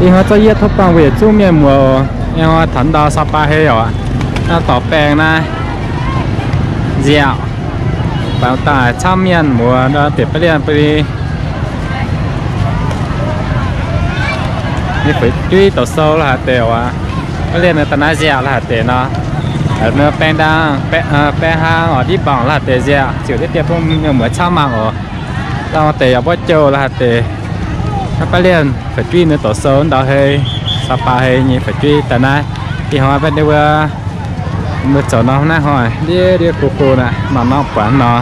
Ih hnoi zorqv yietv tov buangh mbuo yietc zungv mienh muoz, ih hnoi taux ndau Sapa Hei oc. Naaiv dorh baengh naaiv nziaauc, baac daaih camv mienh muoz nor, deix baav lienh bun ninh, ninh fu'jueiv doqc sou la'haaix deix oc. Baav lienh daaih naaiv nziaauc la'haaix deix nor, baengh ndaangc, baengh hlaang oc, ndiev mbaengc la'haaix deix nziaauc, ziouc deix diev bun mienh muoz camv mangc oc. Dangh deix yaac mbuov jouh la'haaix deix. Naaiv baav lienh fu'jueiv ninh doqc sou ndau hei, Sapa Hei nyei fu'jueiv daaih naaiv. Ih hnoi mbuo, mbuo zoux norm naaiv hnoi ndiev ndiev go go naaic, mangc norm buatc nor.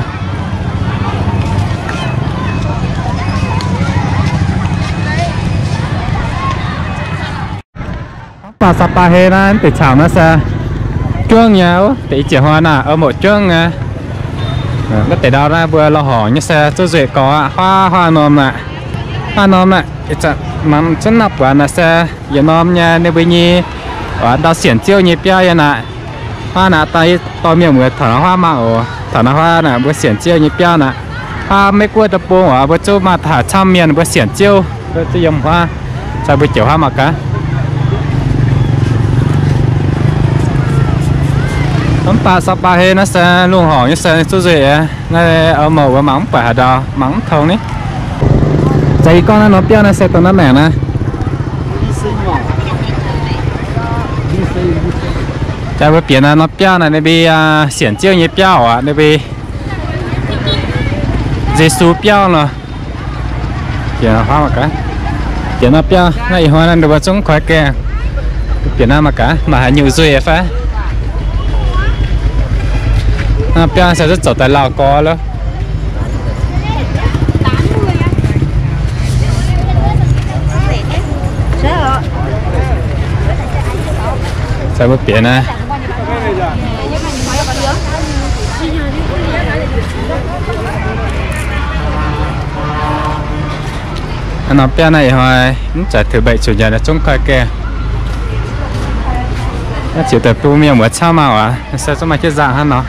Mv baac Sapa Hei naaiv deix caux naaiv se juangv nyei, deix i zieqc hnoi naaic, oix moc juangv nyei. Naaiv deix ndau naaiv mbuo lorh horngc nyei se zuqv nzueic gorx aqv, huaav huaav norm naaic. Huaav norm naaic, mangc zunv naaiv buatc naaic se yietc norm nyei ninh mbuo nyei ndau sienc ziouv nyei biauv yiem naaic. Huaav naaic, dorh mienh muoz taux naaiv huaav mangc oc. Taux naaiv huaav naaic mbuo sienc ziouv nyei biauv naaic. Huaav Meiv Guoqv deic-bung oc, mbuo zuqc maaih taux camv mienh mbuo sienc ziouv, mbuo zuqc yiem huaav, caux mbuo jiex huaav mangc gaax. Mv baac Sapa Hei naaiv se lungh horngc nyei se zuqv nzueic aqv. Naaiv oix moc mbuo mangc mv buatc haaix ndau, mangc mv tong ni. Za'gengh gorngv naaiv norm biauv naaiv se dongh naaiv maengc naaiv. Jaax mbuo bieqc naaiv norm biauv naaic, ninh mbuo sienc ziouv nyei biauv oc, ninh mbuo Yesu biauv nor. Bieqc norm biauv naaiv, ih hnoi naaiv ninh mbuo zungv koi gaengh. Bieqc naaiv mangc gaax maaih haaix nyungc nzueic fai. Naaiv biauv se zuqc zoux daaih lauh gorx loh. Zaaix mbuo bieqc naaiv. Naaiv norm biauv naaiv ih hnoi mv zeiz tuix mbaeqc zuqc nyanc, zungv koi gaengh. Naaiv ziouc daaih bun mienh muoz camv mangc oc. Se zungv maaih jienv nzangc hnangv nor.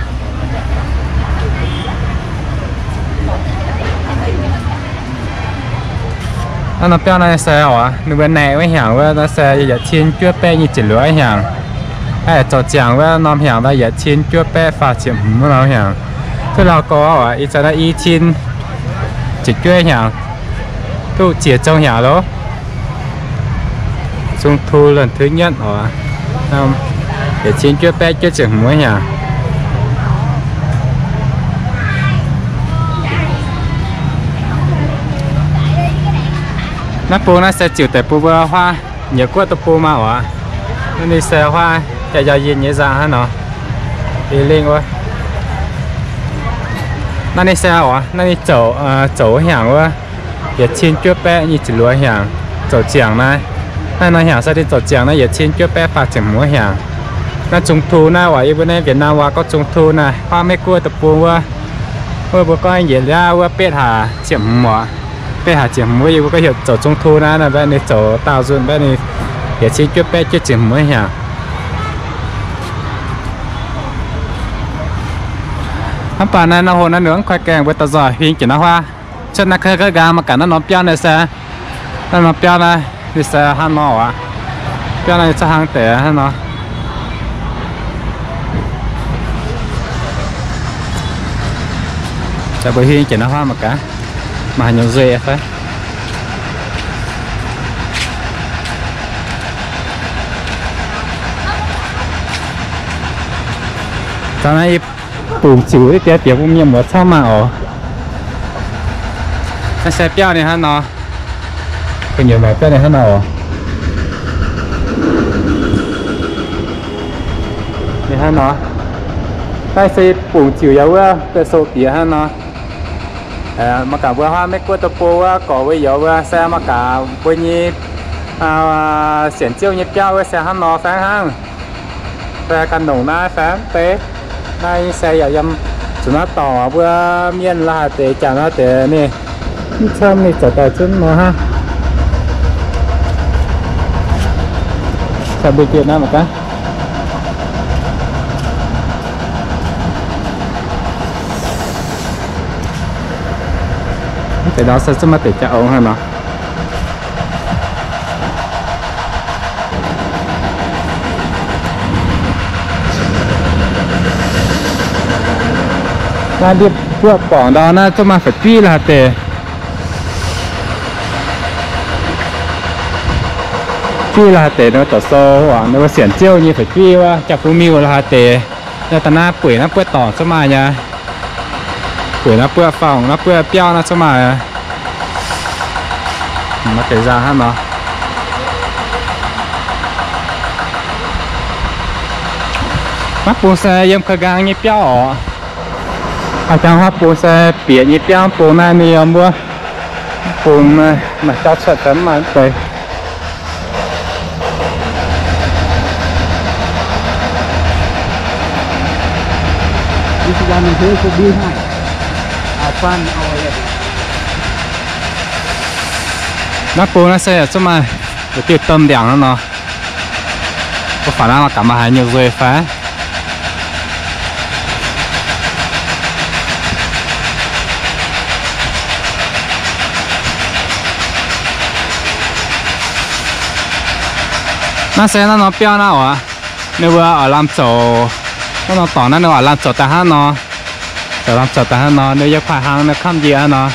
Naaiv norm biauv naaiv se oc, ninh mbuo naeqc wuov hnyangx wuov naaiv se yietc cin juov baeqv nyic ziepc luoqc hnyangx. Aeqv, zoux ziangx wuov norm hnyangx naaiv yietc cin juov baeqv faah ziepc hmz norm hnyangx. Duqv lauh gorx oc, ih zanc naaiv i cin ziepc juov hnyangx, duqv ziex zong hnyangx loh. Trung thu lần thứ nhất oc, yietc cin juov baeqv juov ziepc hmz wuov hnyangx. Naaiv bung naaiv se ziouc daaih bun mbuo huaav Nyeic Guoqv deic-bung maah oc. Naaiv ninh se huaav jaax yaac yinh nyei nzangc hnangv nor. Ih lingh wuov, naaiv ninh se oc, naaiv ninh zoux, zoux wuov hnyangx wuov, yietc cin juov baeqv nyic ziepc luoqc hnyangx zoux ziangx naaiv. Naaiv norm hnyangx se ninh zoux ziangx naaiv yietc cin juov baeqv faah ziepc hmz wuov hnyangx. Naaiv trung thu naaiv oc, yie mbuo naaiv Việt Nam waac gorngv trung thu naaiv, huaav Meiv Guoqv deic-bung wuov, wuov mbuo gorngv njiec liaav wuov betv haac ziepc hmz oc. Betv haac ziepc hmz wuov yie mbuo gorngv heuc zoux trung thu naaiv, mbaeqv ninh zoux daauh nzunc, mbaeqv ninh yietc cin juov baeqv juov ziepc hmz wuov hnyangx. Mv baac naaiv nor hlo naaiv ninh mv koi gaengh, mbuo dauh nzoih huing jiex naaiv huaav. Cuotv naaiv kouv nqaang mangc gaax naaiv norm biauv naaiv se, naaiv norm biauv naaiv ninh se hnangv nor aqv. Biauv naaiv ninh cuotv hnangv deix hnangv nor. Zaaix mbuo huing jiex naaiv huaav mangc gaax, maaih haaix nyungc nzueic fai. Zaaix naaiv bungx ziux deix diex bun mienh muoz camv mangc oc. Naaiv se biauv ninh hnangv nor. Gu'nyuoz maengc biauv ninh hnangv nor oc. Ninh hnangv nor. Naaiv se bungx ziux yaac wuov deix sou diex hnangv nor. Mangc gaax mbuo huaav Meiv Guoqv deic-bung wuov gorx mbuo youz mbuo se mangc gaax mbuo nyei sienx Ziouv nyei biauv wuov se hnangv nor fai hnangv. Fai ganh longc naaiv fai mv bei. Naaiv se yaac yiem zuqc naaiv dorngc mbuo mienh la'haaix deix jangx naaiv deix ninh mv camv ninh zoux daaih zunv nor hnangv. Caux mbuo jiex naaiv mangc gaax. Mv deix ndau se zungv maaih deix jaa ong hnangv nor. Naaiv ndiev buoqv borngc ndau naaiv zuqc maaih fu'jueiv la'haaix deix. Jueiv la'haaix deix ninh mbuo zoux sou, ninh mbuo sienx Ziouv nyei fu'jueiv wuov, jaa-fu-miuh la'haaix deix. Naaiv da'naaiv bueix naaiv buoqv dorngc zuqc maaih nyei. Bueix naaiv buoqv faang, naaiv buoqv biauv naaiv zuqc maaih. Maaih deix nzangc hnangv nor. Maiv bung se yiem ka'nqaang nyei biauv oc. Aa, jangx maiv bung se bieqc nyei biauv, bung naaiv ninh yiem wuov bung naaiv maaih jauv cuotv daaih mv maaih mv deix. Naaiv bung naaiv se zuqc maaih yietc diuh domh ndiangx hnangv nor. Mbuo faaux naaiv nor gaax maaih haaix nyungc nzuih fai? Naaiv se naaiv norm biauv naaiv oc. Ninh mbuo oix lamh zoux, naaiv norm dorngx naaiv ninh mbuo oix lamh zoux daaih hnangv nor. Zoux lamh zoux daaih hnangv nor, ninh yiem kuaaiv hlang ninh kamv njiec hnangv nor.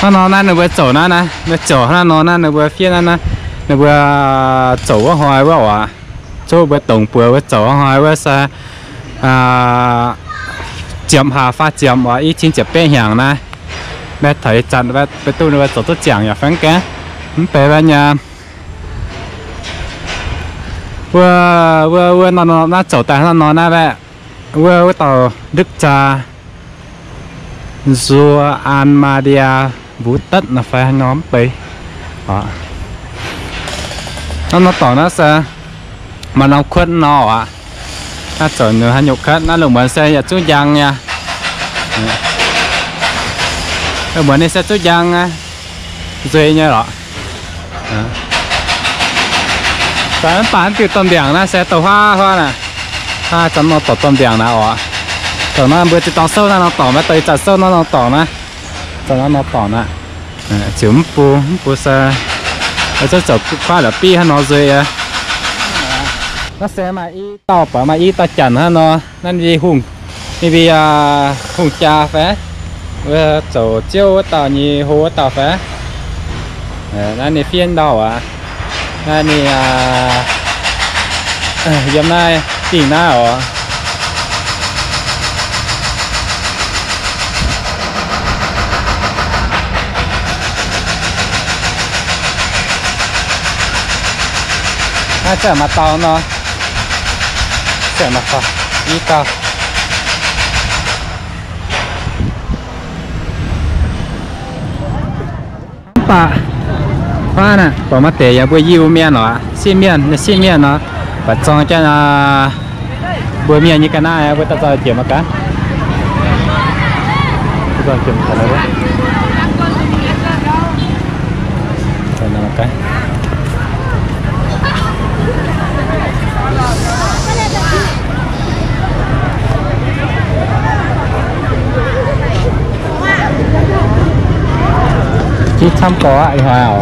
Hnangv nor naaiv ninh mbuo zoux naaiv naaiv, ninh zoux hnangv nor naaiv ninh mbuo fiev naaiv naaiv, ninh mbuo zoux wuov hnoi wuov oc. Zuqc mbuo dongz buoz mbuo zoux wuov hnoi wuov se ziepc hlaax faah ziepc oc, i cin ziepc betv hnyangx naaiv. Maiv taux ih zanc mbuo duqv ninh mbuo zoux duqv ziangx yaac fai mv gaengh, mv deix wuov nyei. Wuov, wuov, wuov nor naaiv zoux daaih hnangv nor naaiv baeqv, wuov, wuov dauh Ndukv Zaa, Nzuo An Maa Dia, Mbuv Datv nor fai haaix nor mv bei. Naaiv nor dorngx naaiv se maaih norm kuotv nor aqv. Naaiv zoux haaix nyungc kuotv, naaiv lungh muonz se yaac zuqc njang nyei. Lungh muonz ninh se zuqc njang aqv, nzuih nyei lorqc. Mv baac mv diuh domh ndiangx naaiv se douh huaav huaav naaic. Hnangv zanc nor dorngx domh ndiangx naaiv oc. Dorngx naaiv mbuo zinh dorngx souv naaiv nor dorngx, maiv douh ih zanc souv naaiv nor dorngx naaiv. Zanc naaiv nor dorngx naaiv. Ziouc mv bung, mv bung se zoux kuaaiv la'bieiv hnangv nor nzuih aqv. Naaiv se maaih i dauh, baac maaih i dauh janx hnangv nor. Naaiv ninh mbuo hungh, ninh mbuo hungh jaa fai, zoux ziouv wuov dauh nyei hlo wuov dauh fai. Naaiv ninh fiev ndau aqv. Naaiv ninh yiem naaiv dingh naaiv oc. Naaiv zanc maaih dauh nor, zanc maaih dauh, i dauh. Mv baac huaav naaic, buatc maaih deix yaac mbuo Iu-Mienh oc, sieqv mienh, sieqv mienh nor, baac zorng jaa, mbuo mienh nyei ga'naaiv mbuo daaih zorng jiex mangc gaax. Jiv camv gorx aqv, ih hnoi aqv.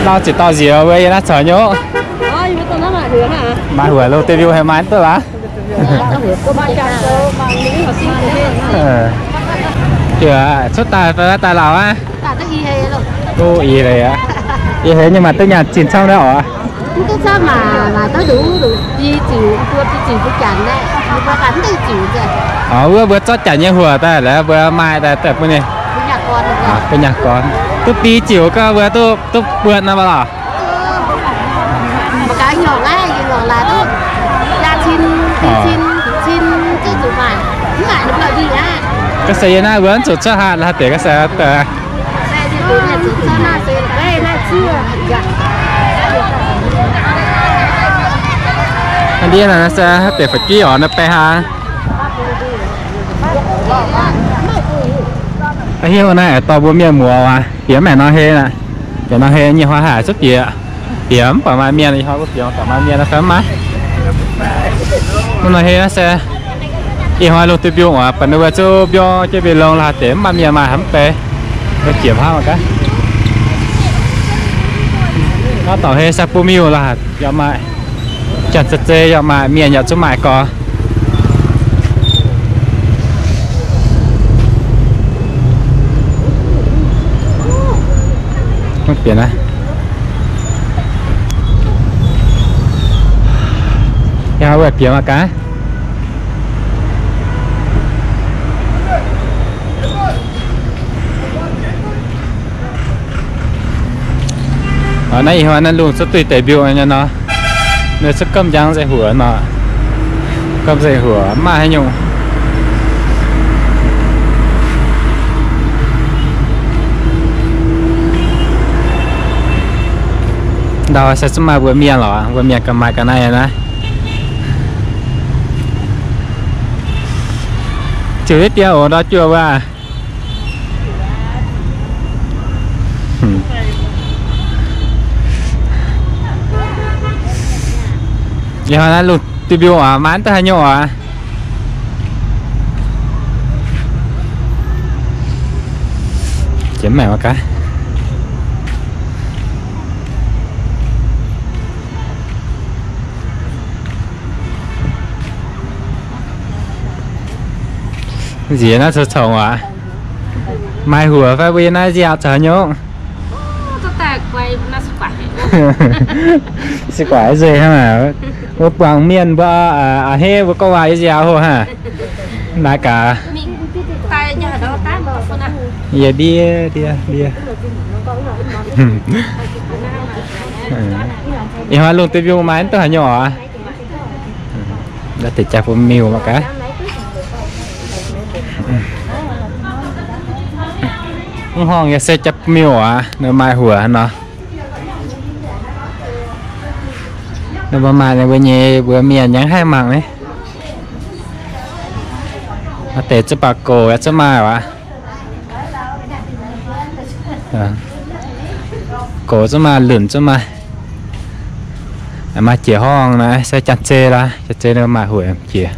Lauh ziouc dauh nziex mbuo yiem naaiv caux nyei. Maaih huoc lo deix mbiu haiz maaih duqv laaix. Cuotv daaih fai daaih lauh aqv? Duqv ih hleix aqv. Ih hleix nyei maaih duqv nyaanh zinh camv naaiv oc. Wuov mbuo zorqv janx nyei huoc daaih laaix mbuo maaih daaih daaih bun ninh. Bun nyaanh gorn. Duqv biei ziouc gauh mbuo duqv buonc nor mv lorqc. Ga'naaiv se yie naaiv mbuo mv zuqc cuotv hatc laaix deix ga'naaiv se, ndiev naaiv se deix fu'jueiv oc, naaiv baeqv haa. Hiuv naaiv aengx dorh mbuo mienh muoz aqv. Bieqc mv maengc nor hei aqv. Bieqc nor hei nyei hnoi haic zuqv bieqc. Bieqc mv baac maaih mienh, ih hnoi mbuo bieqc mv baac maaih mienh nor fai mv maaih. Mv nor hei naaiv se Ih hnoi lungh duih mbiungc oc, baac ninh mbuo zuqc mbiungc jienv mbiungc longx lorqc, deix mv maaih mienh maaih haaix mv bei. Mbuo jiex hnangv mangc gaax. Naaiv dorngx hei sai bun miuc lorqc, yaac maaih. Janx-zei-zei yaac maaih, mienh yaac zuqc maaih gorx. Mv bieqc naaiv. Yaac wuov bieqc mangc gaax. Naaiv ih hnoi naaiv lungh zuqc duih deix mbiungc nyei nor. Ninh zuqc gamh njang nzengc huoc nor. Gamh nzengc huoc mv maaih haaix nyungc. Ndau se zuqc maaih mbuo mienh lorqc, mbuo mienh ganh maaih ga'naaiv naaiv. Ziouc yietv dien oc, ndau juoh wuov. Ih hnoi naaiv lungh duih mbiungc oc, maaih duqv haaix nyungc oc. Jiex maengc mangc gaax. Nziex naaiv congx-congx aac. Maaih huoc fai mbuo yiem naaiv nziaauc caux haaix nyungc? Se guaix nzengc hnangv aac. Mbuo buangh mienh mbuo a'hneiv mbuo gorngv waac yiem nziaauc hoc hnangv. Naaiv gaax. Yie ndie ndie ndie. Ih hnoi lungh duih mbiungc maaih mv duqv haaix nyungc oc. Da'deix jaax bun miuc mangc gaax. Mv horngh yaac se jaax bun miuc aac, ninh maaih huoc nor. Ninh mbuo maaih ninh mbuo nyei mbuox mienh nyei haih mangc ni. Deix zuqc baac gox yaac zuqc maaih aac. Gox zuqc maaih, lunc zuqc maaih. Maaih jiex horngh naaiv se janx-zei lorqc, janx-zei ninh maaih huoc jiex.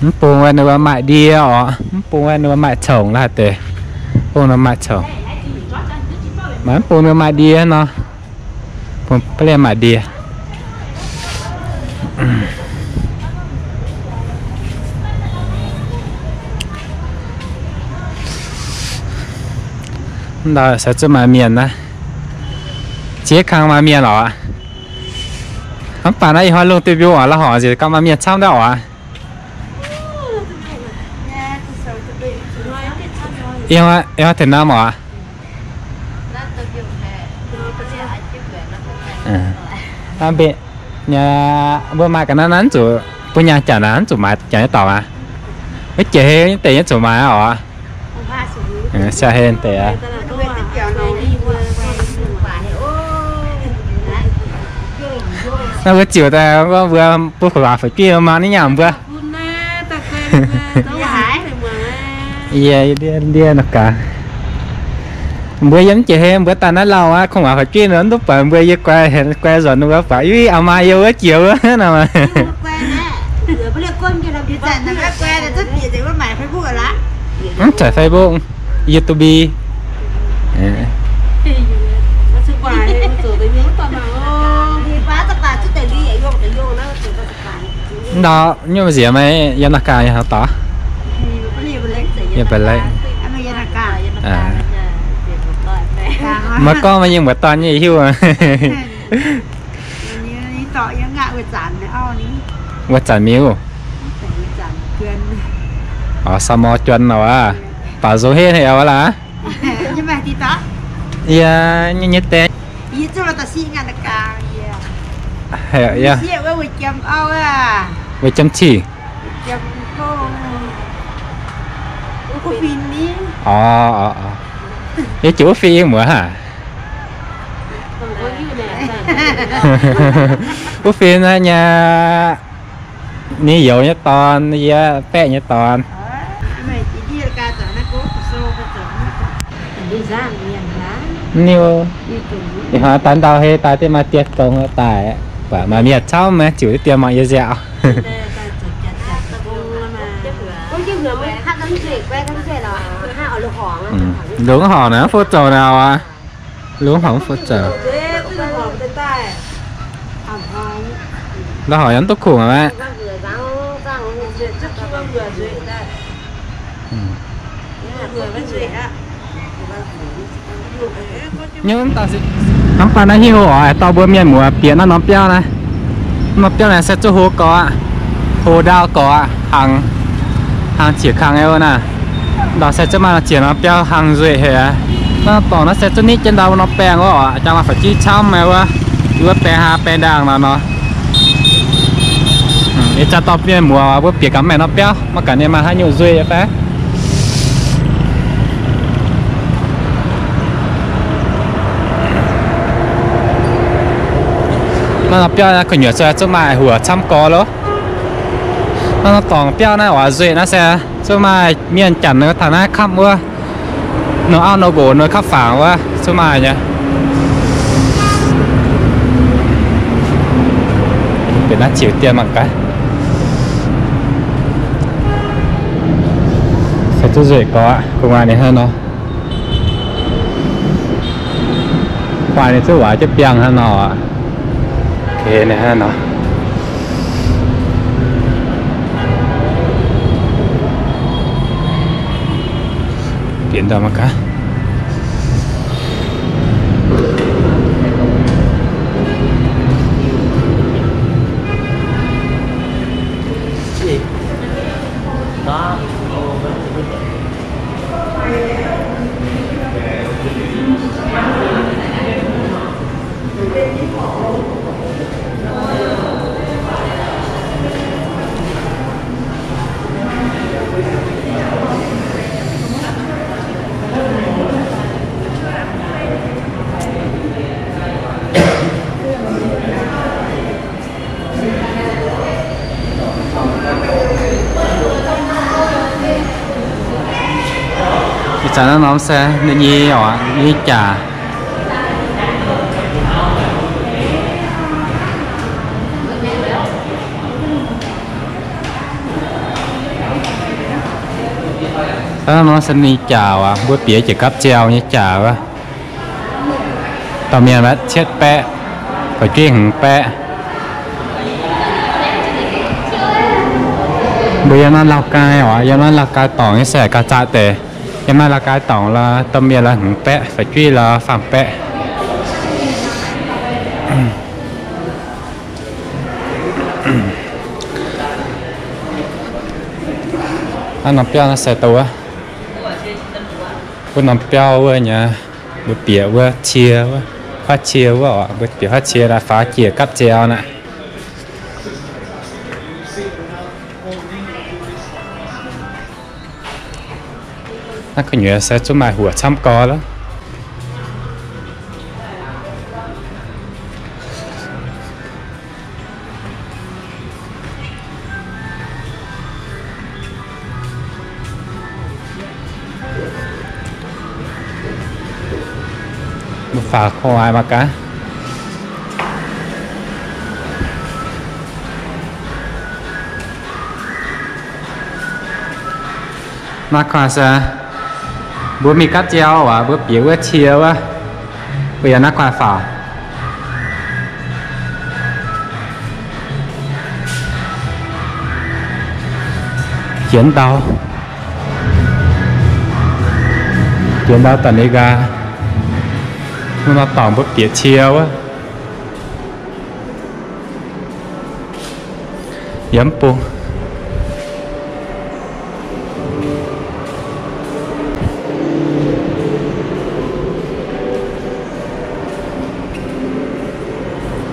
Mv bung ninh mbuo maaih ndie oc, mv bung ninh mbuo maaih congx lorqc deix. Bung ninh maaih congx. Mv bung ninh maaih ndie nor. Bung ba'liemh maaih ndie. Ndau se zuqc maaih mienh naaiv. Ziex kang maaih mienh oc. Mv baac naaiv ih hnoi lungh duih mbiungc oc, la'horngc nziex gauh maaih mienh camv ndau oc. Ih hnoi taux naaiv oc. Mbuo maaih ga'naaiv naaiv zuqc bun nyaanh janc aqv, mv zuqc maaiz janc nyei dorngx aqv. Wuov jiex hei nyei deix nyei zuqc maaiz oc. Siang hei deix aqv. Naaiv mbuo ziouc daaih mbuo bun kuv waac fu'jueiv mangc ni nyaanh mbuo. Yie ndie nor gaax. Mbuo yiem jiex hei mbuo daaih naaiv lauh aqv, kungx waac fu'jueiv nor mv duqv buatc mbuo, yie guai guai nzuonx ninh mbuo buatc, ih, aa maa yie wuov jiex wuov nor. Mv zeiz Facebook, YouTube. Ndau nyungc nziex meih yiem naaic ganh nyei haaix dauh? Yiem Ba'lekv. Meih gorngv meih yiem mbuo dorn nyei hiuv. Wuov zanc miuc. Orv, Saamo Juon aqv. Baac nzung henv haic aqv laac. Yie nyei deix. Weic jiem cing. Orv, yie jiex wuov fim muoz hnangv. Wuov fim naaiv nyei, ninh youz nyei dorn, yie baeqv nyei dorn. Niu, ih hnoi daaih ndau hei daaih diev maaih dieh dongh daaih, baac maaih mienh camv, ziouc dieh mangc yie nziaauc. Lungz horngc naaiv, fov zoux naaiv oc. Lungz horngc fov zoux. Lungz horngc yaac duqv kungx aqv. Hnamv baac naaiv hiuv oc, dorh mbuo mienh muoz bieqc naaiv norm biauv naaiv. Norm biauv naaiv se zuqc hlo gorx aqv, hlo ndau gorx aqv, hlang, hlang jiex kangx wuov naaiv. Ndau se zuqc maaih jiex norm biauv hlang nzueic haic aqv. Naaiv dorngx naaiv se zuqc nitv jienv ndau norm baengh wuov oc, jangx maaih fa'juv camv wuov, wuov baeng haa baeng ndaangh nor nor. Ih zanc dorh mienh muoz mbuo bieqc gaax maengx norm biauv, maiv gaax ninh maaih haaix nyungc nzueic fai. Naaiv norm biauv naaiv gu'nyuoz se zuqc maaih huoc camv gorx loh. Naaiv norm dorngx biauv naaiv oix nzueic naaiv se zuqc maaih mienh janx taux naaiv kamv wuov, nor auv nor nqox nor kamv fangx wuov zuqc maaih nyei. Bieqc naaiv ziux dien mangc gaax. Se zuqc nzueic gorx, gu'nguaaic ninh hnangv nor. Gu'nguaaic ninh zuqc waaic jienv biangh hnangv nor. Ninh hnangv nor. Bieqc ndau mangc gaax. Ih zanc naaiv norm se ninh nyei oc, ninh nyei jaax. Naaiv norm se ninh jaax oc, mbuo bieqc jiex gapv ziau nyei jaax wuov. Dauh mienh mbatv cietv baeqv, fai juiv hmz baeqv. Mbuo yiem naaiv Lauh Gai oc, yiem naaiv Lauh Gai dorngx nyei se gauh zaqc deix. Yiem naaiv Lauh Gai dorngx lorz domh mienh lorz hmz baeqv, fai juiv lorz faam baeqv. Naaiv norm biauv naaiv se dongh wuov, wuov norm biauv wuov nyei, mbuo bieqc wuov cie wuov, huaav cie wuov oc, mbuo bieqc huaav cie naaiv faaux jiex gapv ziau naaiv. Naaiv gu'nyuoz se zuqc maaih huoc camv gorx loh. Mbuo faaux gu'nguaaic mangc gaax. Naaiv gu'nguaaic se mbuo mingh gapv ziau oc, mbuo bieqc wuov cie wuov, mbuo yaac naaiv gu'nguaaic faaux. Jienv ndau, jienv ndau daaih ninh nqaai. Mv norm dorngx mbuo bieqc cie wuov. Yiem bung.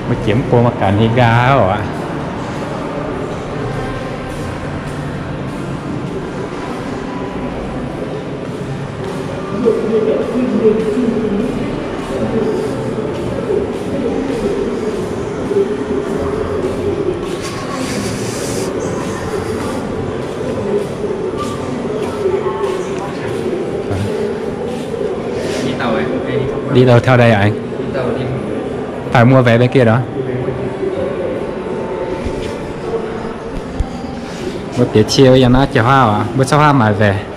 Mbuo jiex mv bung mangc gaax ninh nqaai oc. Đi đâu theo đây anh? Phải mua vé bên kia đó. Mbuo bieqc cie yiem naaiv jauv-haav aqv, mbuo cov-haav maaic nzengc.